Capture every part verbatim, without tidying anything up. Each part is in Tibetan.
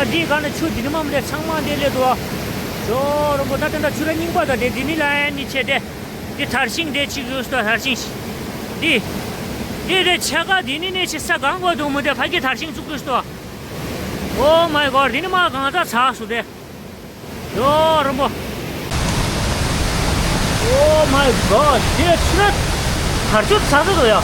འདི་ག་ན་ཆུ་འདི་ནི་མམ་རེ་ཚང་མ་འདི་ལས་འགྲོ། ཇོ་རོང་པོ་ད་དེ་འདྲ་ཆུ་ར་རྙིང་པ་ད་དེ་འདི་ནི་ལ་ཡན་ནི་ཆེ་དེ། འདི་དར་ཤིང་དེ་གཅིག་ཡོད་སྟོ་དར་ཤིང་། འདི། འདི་རེ་ཆ་ག་འདི་ནི་ནི་ཆེ་ས་གང་བ་དུ་མོ་དེ་ཕ་གི་དར་ཤིང་བཙུགས་ཡོད་སྟོ། Oh my god འདི་ནི་མ་གང་ད་ཚ་སུ་དེ། ཇོ་རོང་པོ། Oh my god འདི་ཆུ་ར། དར་ཆུ་ཚ་ས་དོ་ཡ།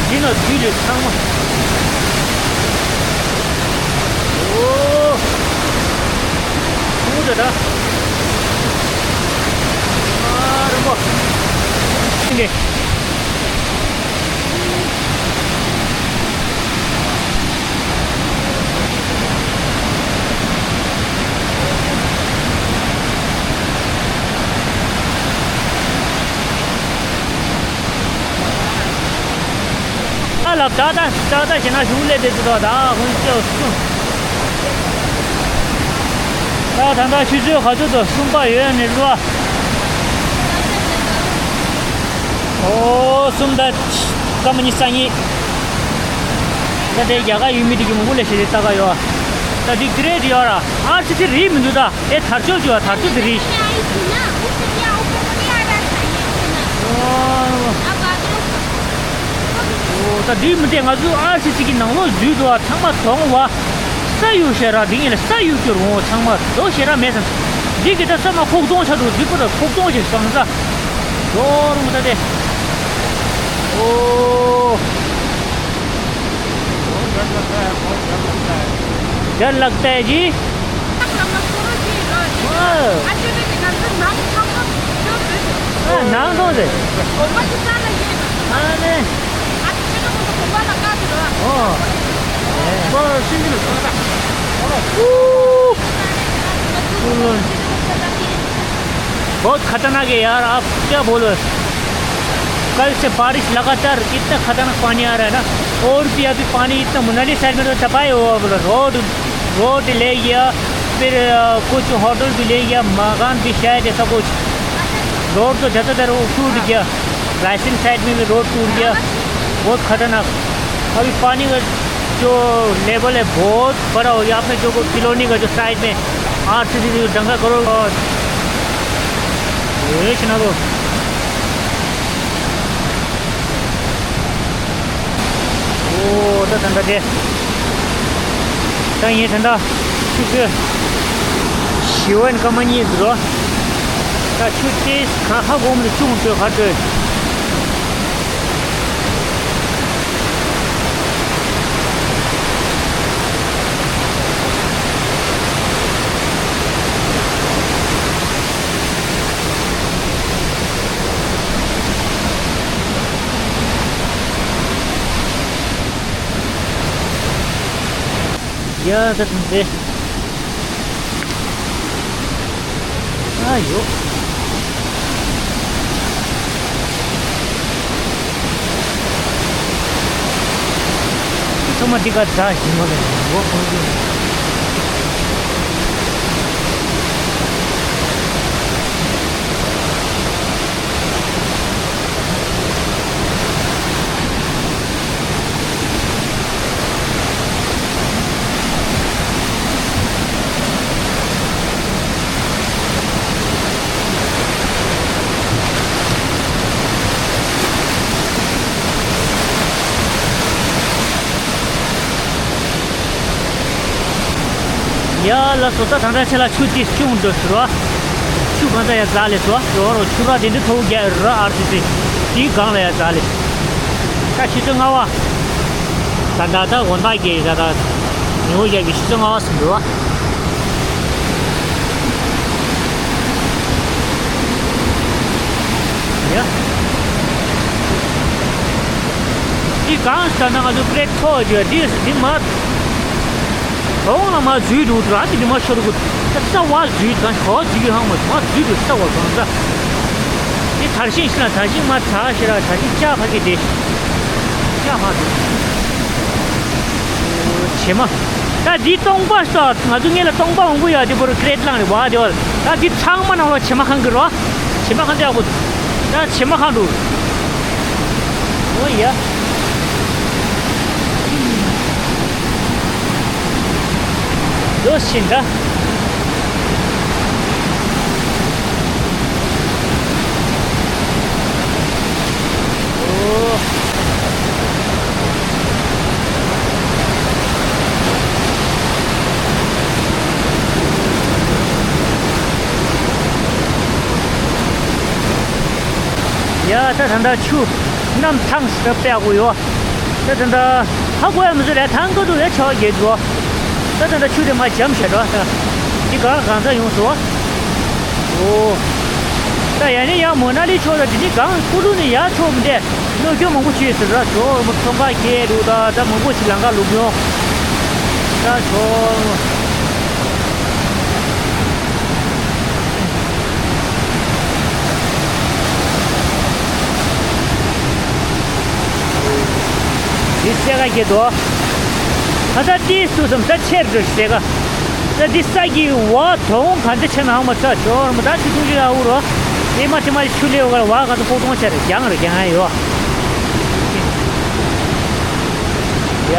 འདི་ན་དུས་རེ་ཚང་མ། ཨོ། ཁུངས་དེ་ད། ཨ་རིན་པོ། འདི་ནས། ཨ་ལ་ད་ད་ད་ད་ཞེ་ན་ཞུགས་ལས་དེ་ཚོ་ད་ཧུན་ཅོ་སུ། ད་ད་ད་ཆུ་ཚོད་ག་ཚོད་དུ་གསུམ་པ་ཡོད་ནི་རུ་བ། ཨོ་གསུམ་ད་སྐར་མ་ཉི་ཤུ་རྩ་གཉིས། ད་དེ་རྒྱ་གར་ཡུལ་མི་དེ་གི་མང་པོ་ལས་ཞེ་དེ་ལྟ་ག་ཡོད། ད་དེ་གི་རེད་ཡོད་ར། ཨར་སི་སི་རིལ་མི་འདུག་ད། ཨེ་དར་ལྕོག་ཅིག་བ་དར་ལྕོག་དེ་རིལ། ཨོ་ད་འདི་མི་འདྲ་ང་ཚོ་ཨར་སི་སི་གི་ནང་ལོགས་འཛུལ་འདུག་བ། ཚང་མ་དོང་བ། ས་ཡུག་ཤེས་ར་འདི་ངས་ལ་ས་ཡུག་གི་རོང་བོ་ཚང་མ་རྡོ་ཤེས་ར་མེད་ཙང་། འདི་གི་ད་ས་མ་ཁོག་སྟོང་ཆགས་འདུག་འདི་པོ་ད་ཁོག་སྟོང་ཞིག་སོང་ས། ཡོ་རུང་ད་དེ། ཨོ། डर लगता है जी। हाँ। हाँ, नाम कौन है? हाँ, नहीं। हाँ। बहुत खतरनाक है यार, आप क्या बोलो? कल से बारिश लगातार, इतना खतरनाक पानी आ रहा है ना। और भी अभी पानी इतना, मनाली साइड में तो तबाही हुआ बोला, रोड, रोड ले गया, फिर, अ, कुछ होटल भी ले गया, मकान भी शायद, ऐसा कुछ। रोड तो ज़्यादातर वो टूट गया, रायसेन साइड में भी रोड टूट गया, बहुत खतरनाक। अभी पानी का जो लेवल है बहुत बड़ा हो गया। आपने जो कॉलोनी का जो साइड में आर सी सी डंगा करो और ये सुना दो। ཨོ་ད་ད་ད་དེ། ད་ཡིན་ད་ད། ཆུ་ཚོད་བཞི་པ་ཡིན་སྐར་མ་གཉིས་འདུག་རོ། ད་ཆུ་དེ་ག་ཧ་གོ་མི་འདུག་ཆུ་ཚོད་ག་ཚོད། ཡ་ད་དུང་དེ། ཨ་ཡོ། ཚང་མ་འདི་ག་འདྲ་ཞིག་ཡོད་ལ་ཡོད་ཁོང་ཚོ། ཡ་ལ་སོ་ད་ད་ལྟ་ཆེ་ལ་ཆུ་དེ་ཆུང་འགྲོ་ཟེར་བ། ཆུ་གང་ཚ་ཡ་ཛ་ལེ་སོ། ཡོ་རོ་ཆུ་ར་དེ་འདྲ་ཐོག་རྒྱ་ར་ཨར་ཏི་སི་དེའི་སྒང་ལ་ཡ་ཛ་ལེ། ད་ཆུ་ཚོད་ལྔ་བ། ད་ད་ད་དགོང་དག་གི་ད་ད་ཉི་འོ་རྒྱབ་ཀྱི་ཆུ་ཚོད་ལྔ་བ་ཟིན་འགྲོ་བ། ཡ། འདི་གང་ཟེར་ན་ང་ཚོ་པེ་ཐོག་ཅིག་འདི་འདི་མ། གྲོང་ལ་མ་འཛུལ་འདུག་ར་འདི་འདི་མ་ཤོར་གུ། ད་ས་བ་འཛུལ་གང་ཞོ་འཛུལ་ཧང་མ་མ་འཛུལ་འདུག་ས་བ་གང་ས། འདི་དར་ཤིང་ཤི་ན་དར་ཤིང་མ་དར་ཤི་ར་དར་ཤིང་ལྕགས་ཕ་གི་དེ། ལྕགས་ཕ་གི། བྱེ་མ། ད་འདི་སྟོང་པ་ས་ང་ཚོ་ངེད་ལ་སྟོང་པ་འོང་གི་ཡ་དེ་བོར་ཀྲེད་ལང་རེ་བ་དེ་བར་ད་འདི་ཚང་མ་ནང་ལ་བྱེ་མ་ཁང་གི་རོ། བྱེ་མ་ཁང་དེ་ཡག་པོ། ད་བྱེ་མ་ཁང་འདུག་ཨོ་ཡ། ཨོ་ཤིན་ད། ཨོ། ཡ་ད་ད་ད་ཆུ་གནམ་ཐང་སྲབ་པའི་ཨ་གོ་ཡོ། ད་ད་ད་ཧ་གོ་ཡ་མི་བཟོ་ལས་ཐང་ག་དུ་ལས་ཆ་བ་རྒྱལ་འགྲོ། ད་ད་ད་ཆུ་དེ་མ་འཇམ་ཤ་འགྲོ་ད། འདི་གང་གང་ས་ཡོང་སོ། ཨོ། ད་ཡ་ནི་ཡ་མོ་ན་ལི་ཆོ་ད་འདི་ནི་གང་ཀུ་ལུ་ནི་ཡ་ཆོ་མི་འདས་ནོ་སྐྱོ་མང་པོ་བྱོས་ཟེར་ར་ཆོ་མོ་ཚོང་ཁ་ཁྱེད་རུ་ད་ད་མང་པོ་ཞིག་ལང་ཀ་ལུག་ཡོང་། ད་ཆོ། འདི་སེ་ག་སྐྱེ་དོ། ད་ལྟ་ཏིས་སུ་སམ་ད་ཆེར་འགྲོ་སེ་ག། ད་འདི་ས་གི་བ་དོང་ག་འདི་ཆེ་ན་ཧ་མ་ཚ་ཆོར་མ་ད་ཆུ་ཆུང་ཆུ་ཡ་འུ་རོ། ཨེ་མ་ཆེ་མ་ཆུ་ལེ་བ་ག་ད་ཕོ་དོང་ཆེར་རྒྱང་རུ་རྒྱང་ཡོ། ཡ།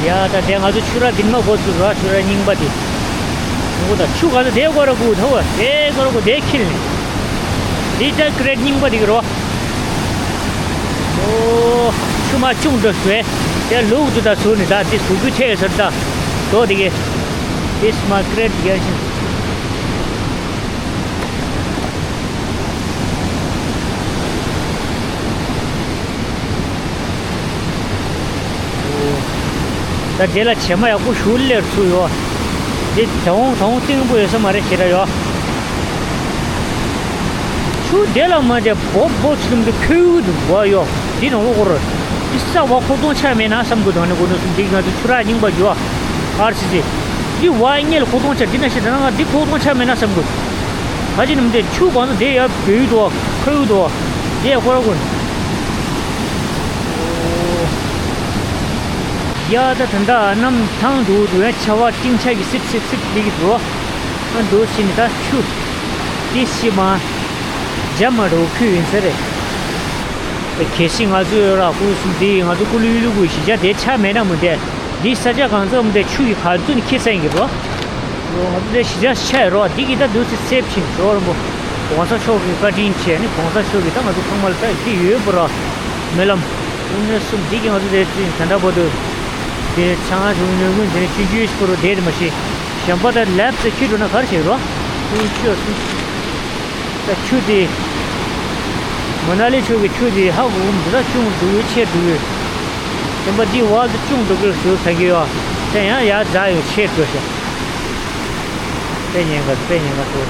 ཡ་ད་དེ་ང་ཚོ་ཆུ་ར་འདི་མ་འགོ་ཚུགས་ར་ཆུ་ར་རྙིང་པ་དེ། ངོ་ད་ཆུ་ག་ཚོད་དེ་སྐོར་ར་སྐུ་ཐོ་བ་དེ་སྐོར་ར་སྐུ་དེ་ཁིལ་ནས། འདི་ད་ཀི་རེད་རྙིང་པ་དེ་གི་རོ། ཨོ། ཆུ་མ་ཆུང་འགྲོ་ཞུ་བས་དེ་ལུག་དུ་ད་ཟུར་ནས་ད་དེ་ཟུར་རྒྱུ་ཆེ་ཡོད་ཟེར་ད། དོ་དེ་གི། This my great reaction. ད་དེ་ལ་བྱེ་མ་ཡག་པོ་ཞུ་ལེར་ཚུ་ཡོ། འདི་དོང་དོང་ཏིང་པོ་ཡོད་ས་མ་རེད་ཞེ་དྲག་ཡོ། ཆུ་དེ་ལ་མ་དེ་བོ་བོ་ཚུམ་དུ་ཁོལ་དུ་བ་ཡོ། འདི་ནང་ལོག་གོ་ར། འདི་ས་བ་ཁོ་གདོང་ཆ་མེད་ན་བསམ་གོ་དོང་ནི་གོ་ནོ་སུམ་འདི་ང་ཚོ་ཆུ་ར་རྙིང་པ་ཡོ། ཨར་སི་སི། འདི་བ་ཉེ་ལ་ཁོ་གདོང་ཆ་འདི་ན་ཤི་ད་ན་ང་འདི་ཁོ་གདོང་ཆ་མེད་ན་བསམ་གོ། ད་ཅི་ནི་མི་དེ་ཆུ་གང་ཚོ་དེ་ཡ་བོད་དོ་ཁོལ་དོ། དེ་ཡ་ཁོ་ར་གོ། ཡ་ད་ད་ད་གནམ་ཐང་དུ་དུ་ཡ་ཆ་བ་ཏིང་ཆ་གི་སིབ་སིབ་སིབ་དེ་གི་འགྲོ། ཨ་འགྲོ་ཞིག་ནི་ད་ཆུ་དེ་ཤི་མ་འཇམ་མ་འགྲོ་ཁུལ་ཡིན་ས་རེད། གལ་སྲིད་ང་ཚོས་ར་ཁུ་སུམ་དེ་ང་ཚོ་ཀུ་ལུ་ཡུ་ལུ་གུ་ཞི་ཆ་དེ་ཆ་མེད་ན་མི་དེ་འདི་ས་ཆ་གང་ཚོ་མི་དེ་ཆུ་གི་ག་ཚོད་ནི་ཁེ་ས་ཡིན་གི་འགྲོ། ང་ཚོ་དེ་ཞི་ཆ་ཆ་ཡི་རོ་འདི་གི་ད་འདུག་སེ་སེབ་ཕྱིན་འགྲོ་རོ་མོ། གོང་ས་མཆོག་གི་བཀའ་དྲིན་བྱས་ནི་གོང་ས་མཆོག་གི་ད་ང་ཚོ་ཚང་མ་ལ་ད་ཡི་གེ་ཡོད་པ་ར། སྨོན་ལམ། དངོས་གནས་སུ་འདི་གི་ང་ཚོ་དེ་ཅི་ད་ལྟ་བར་དུ། དེ་ཚང་ང་ཚོ་ནུས་ཀུན་དེ་ནི་ཆུང་ཆུང་ཞིག་པོ་རུ་བསྡད་དེ་མ་ཤེས། གཞན་པ་དང་ལེབ་ཙེ་ཁྱི་འགྲོ་ན་ག་རེ་བྱེད་རོ། ཀུན་ཆུ་སུ། ད་ཆུ་དེ། མོ་ན་ལི་ཆུ་གི་ཆུ་དེ་ཧ་གོ་གོ་མི་འདུག་ད་ཆུང་འདུག་ཆེ་འདུག་དེ་པ་འདི་བ་དུ་ཆུང་འདུག་གི་ཟུར་ཐག་གི་ཡོ། དེ་ཡང་ཡར་འཛག་ཡོད་ཆེ་འགྲོ་ཤག་དཔེ་ཉེན་ཁ་དཔེ་ཉེན་ཁ་ཟུར།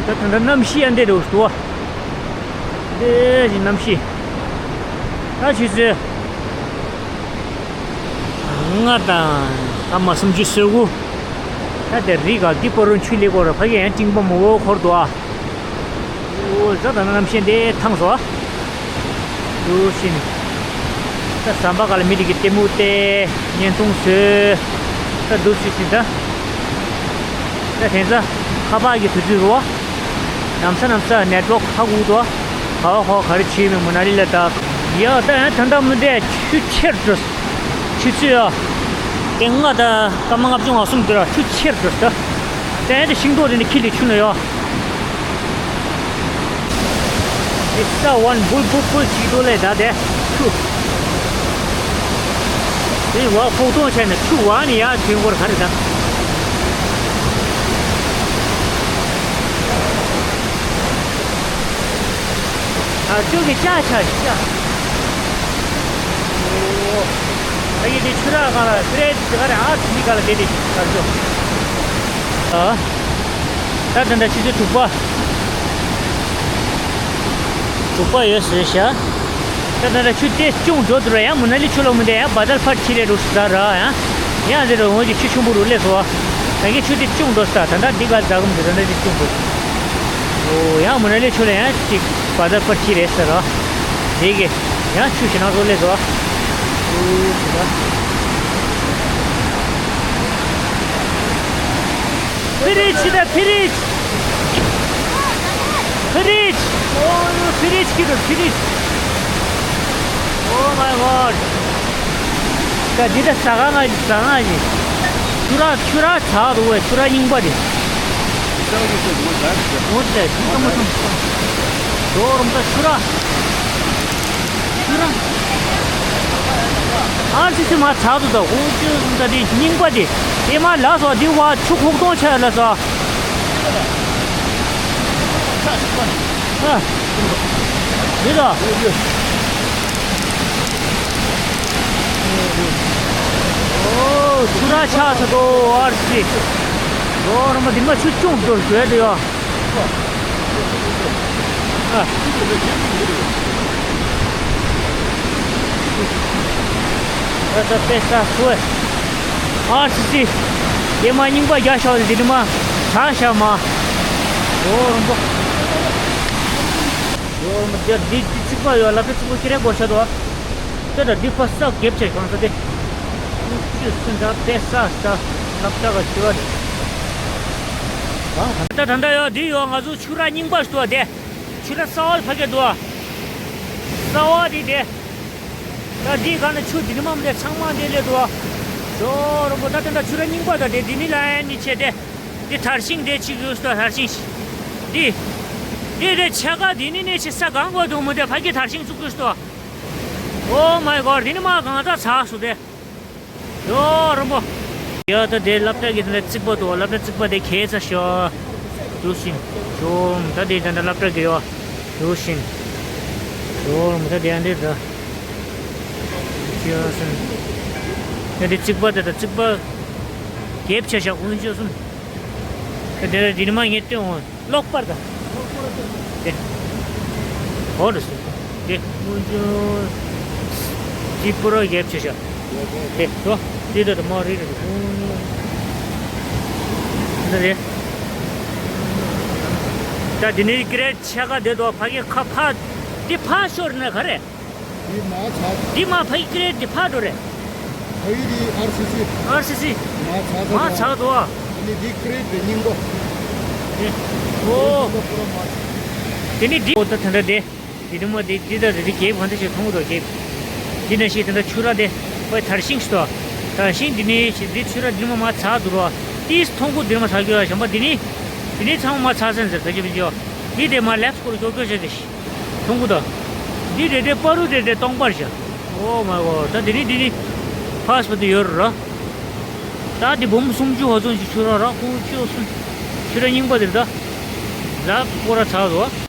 ད་ད་ད་གནམ་གཤིས་ཡང་འདི་འདུག་ཟུར། དེ་བཞིན་གནམ་གཤིས། ད་ཆུ་ཚོད་ལྔ་དང་སྐར་མ་སུམ་ཅུ་སོ་དགུ། ད་དེ་རི་ག་འདི་པོ་རོན་ཆུ་ལེགས་གོ་ར་ཕ་གི་ཡང་སྤྲིན་པ་མང་པོ་འཁོར་འདུག་ཨ། འོ་ཟ་ད་ན་གནམ་གཤིས་འདི་ཐང་སོ། འདུག་ཕྱིན། ད་ཟམ་པ་ག་ལ་མི་རིགས་ཀྱི་ལྟད་མོ་བལྟས་བརྙན་ཐུང་བཟོས། ད་འདུག་ཕྱིན་ཕྱིན་ད། ད་དེང་སང་ཁ་པར་གྱི་དུས་ཚོད་རོ། ནམ་ས་ནམ་ས་ནེ་ཊི་ཝོག་ཧ་གོ་འདུག་ག་བ་ཧོ་ག་རེ་བྱེད་མེད་མོ་ན་ལི་ལ་ད། ཡ་ད་ཡང་ད་ལྟ་མི་འདས་ཆུ་ཆེར་འགྲོ། ཆུ་ཚོད་ཡ། དེ་ལྔ་ད་སྐར་མ་ལྔ་བཅུ་ང་གསུམ་འདི་ར་ཆུ་ཆེར་འགྲོ་ད། དེ་ཡང་དེ་ཤིང་ཏོག་དེ་ནི་ཁྱི་ལི་ཆུ་ན་ཡོ། དེ་ས་བན་འབུལ་འབུལ་འབུལ་ཅིག་ཏོ་ལས་ད་དེ་ཆུ། དེ་བ་ཕོག་ཐོག་བྱས་ནས་ཆུ་བ་ནི་ཡ་དུས་འཁོར་ག་རེ་ད། ཨ་ཅོ་གི་ཅ་ཆ་ཅ། ཨོ། ཨ་ཡེ་དེ་ཆུ་ར་ག་ལ་ཏྲེ་དེ་ག་རེ་ཨ་ཐི་ག་ལ་དེ་དེ་ག་ཅོ། ཨ། ད་ད་ད་ཆུ་ཚོད་དྲུག་པ། དྲུག་པ་ཡོད་ཟེར་ཤག་ད་ད་ད་ཆུ་དེ་ཅུང་འགྲོ་དུ་ར་ཡང་མུ་ན་ལི་ཆུ་ལ་མུ་དེ་ཡང་བ་དལ་ཕར་ཁྱི་རེ་རུ་ཟ་ར་ཡང་། ཡང་ཟེར་ར་འོང་གི་ཆུ་ཆུང་པོ་རུ་སླེབས་སོ། ད་གི་ཆུ་དེ་ཅུང་འགྲོ་ས་ད་ད་འདི་ག་ཟ་གམ་དེ་ད་ད་དེ་ཅུང་འགྲོ། ཨོ་ཡང་མུ་ན་ལི་ཆུ་ལ་ཡང་ཅིག་བ་དལ་ཕར་ཁྱི་རེད་ཟེར་ར། དེ་གི་ཡང་ཆུ་ཞེ་ནང་རུ་སླེབས་སོ། ཨོ་ཟེར་ར། ཕི་རིཇ་ད་ཕི་རིཇ། ཕི་རིཇ། ཨོ་ཕི་རིཇ་ཁྱི་རུ་ཕི་རིཇ། Oh my god. ད་འདི་ད་ཟ་ཁང་ང་ཟ་ཁང་ཡིན། ཆུ་ར་ཆུ་ར་ཚ་འདུག་བས། ཆུ་ར་རྙིང་པ་དེ། འོ་དེ་ཆུ་ཚ་མ་སོང་། ཇོ་རུམ་ད་ཆུ་ར། ཆུ་ར། ཨར་སི་སི་མ་ཚ་འདུག་ད་ཧུ་ཅུ་ད་དེ་རྙིང་པ་དེ། དེ་མ་ལ་སོ་འདི་བ་ཆུ་ཁོག་སྟོང་ཆ་ལ་སོ། ཨ། འདི་ད། ཨོ། ཆུ་ར་ཆགས་ས་འདུག་ཨར་སི། ཨོ་ར་མ་འདི་མ་ཆུ་ཆུང་འདུག་ཟེར་དེ་ཡོ། ཨ། ད་ད་དཔེ་ས་སུ། ཨར་སི་སི། དེ་མ་རྙིང་པ་རྒྱག་ཤོག་དེ་དེ་མ་ཆགས་ཤག་མ། ཨོ་ར་མ། ཨོ་ར་མ་འདི་འདི་རྩིག་པ་ཡོད་ལ་དེ་རྩིག་པ་ཁྱེར་རེ་སྒོ་ཤ་དོ། ད་ད་འདི་ཕ་ས་རྒྱབ་ཆེ་གང་ས་དེ། ཁྱོད་སུན་ད་པེ་ས་ས་ལབ་ད་ག་ཤི་བ། ད་ད་ད་ཡོད་འདི་ཡོད་ང་ཚོ་ཆུ་ར་རྙིང་པ་ཞིག་འདུག་དེ། ཆུ་ར་གསར་བ་ཕ་གི་འདུག་གསར་བ་འདི་དེ། ད་འདི་ག་ན་ཆུ་འདི་ནི་མམ་དེ་ཚང་མ་འདི་ལས་འདུག་ཇོ་རོ་པོ་ད་དེ་འདྲ་ཆུ་ར་རྙིང་པ་ད་དེ་འདི་ནི་ལ་ཡན་ནི་ཆེ་དེ། འདི་དར་ཤིང་དེ་ཆིག་ཡོད་ཤི་དོ་དར་ཤིང་ཤི། འདི། འདི་རེད་ཆ་ག་འདི་ནི་ནས་ཆི་ས་གང་གོ་དུ་མོ་དེ་ཕ་གི་དར་ཤིང་བཙུགས་ཤི་དོ། Oh my god འདི་ནི་མ་གང་ད་ཚགས་སུ་དེ། ཡོ་རོམ་པོ། ཡ་ད་དེ་སློབ་གྲྭ་གི་དེ་ལ་རྩིག་པ་དུ་སློབ་གྲྭ་རྩིག་པ་དེ་ཁྱེད་ཚ་ཤོ། དུ་ཤིང་། ཞོམ་ད་དེ་ད་ད་སློབ་གྲྭ་གི་ཡོ། དུ་ཤིང་། ཞོམ་ད་དེ་འདི་ད། ཅི་ཡོ་སིན། ཡ་དེ་རྩིག་པ་དེ་ད་རྩིག་པ། རྒྱབ་ཆ་ཤག་ཀུན་ཅོ་སུམ། དེ་དེ་དེ་ནི་མ་ངེས་ཏེ་འོང་ལོག་པར་ད། དེ། ཧོ་རུ་སུ། དེ་ཀུན་ཅོ། དེ་པུ་རོ་རྒྱབ་ཆ་ཤག་དེ་དོ། དེ་དོ་དོ་མོ་རི་རི་ཀུན་ཅོ། དེ་རེད། ད་དེ་ནི་ཀི་རེད་ཆ་ག་དེ་དོ་ཕ་གི་ཁ་ཕ། དེ་ཕ་ཤོར་ན་ག་རེད། འདི་མ་ཚ། འདི་མ་ཕ་ཡི་ཀི་རེད་འདི་ཕ་འགྲོ་རེད། ཕ་ཡི་འདི་ཨར་སི་སི། ཨར་སི་སི། མ་ཚ་ཚ། མ་ཚ་འགྲོ་ཨ། འདི་ནི་འདི་ཀི་རེད་འདི་སྙིང་པོ། འདི། ཨོ། འདི་པུ་ར་མ་ཚ། འདི་ནི་འདི། ཨོ་ད་ད་ད་འདི། འདི་ནི་མ་འདི་འདི་ད་འདི་འདི་རྒྱབ་གང་འདྲ་ཞིག་མཐོང་གི་འདུག་རྒྱབ། འདི་ན་ཞིག་ད་ད་ཆུ་ར་འདི། ཕ་ཡི་དར་ཤིང་ཞིག་འདུག་དར་ཤིང་འདི་ནི་ཞིག་འདི་ཆུ་ར་འདི་མ་མ་ཚ་འགྲོ་ར། ཏིས་མཐོང་གི་འདི་མ་ཚ་གི་ཡ་ཞམ་པ་འདི་ནི། འདི་ནི་ཚང་མ་མ་ཚ་ཚན་ཟེར་ད་ཅི་བི་ཅོ། འདི་དེ་མ་ལེབ་སྐོར་ཀྱོ་ཀྱོ་བྱེད་དེ་ཤི། ཐུང་གུ་དང་། འདི་རེ་རེ་པ་རུ་རེ་རེ་སྟོང་པར་བཞག་ཨོ་མའི་གོ་ད་འདི་ནི་འདི་ནི། ཕ་སི་པོ་ཊི་ཡོད་ར། ད་འདི་འབུམ་སུམ་ཅུ་ཧོ་ཙོང་ཅིག་ཆུ་ར་ར་ཁུང་ཆུ་སུམ། ཆུ་ར་རྙིང་པ་འདིར་ད། ལབ་སྐོར་ར་ཚར་རོ།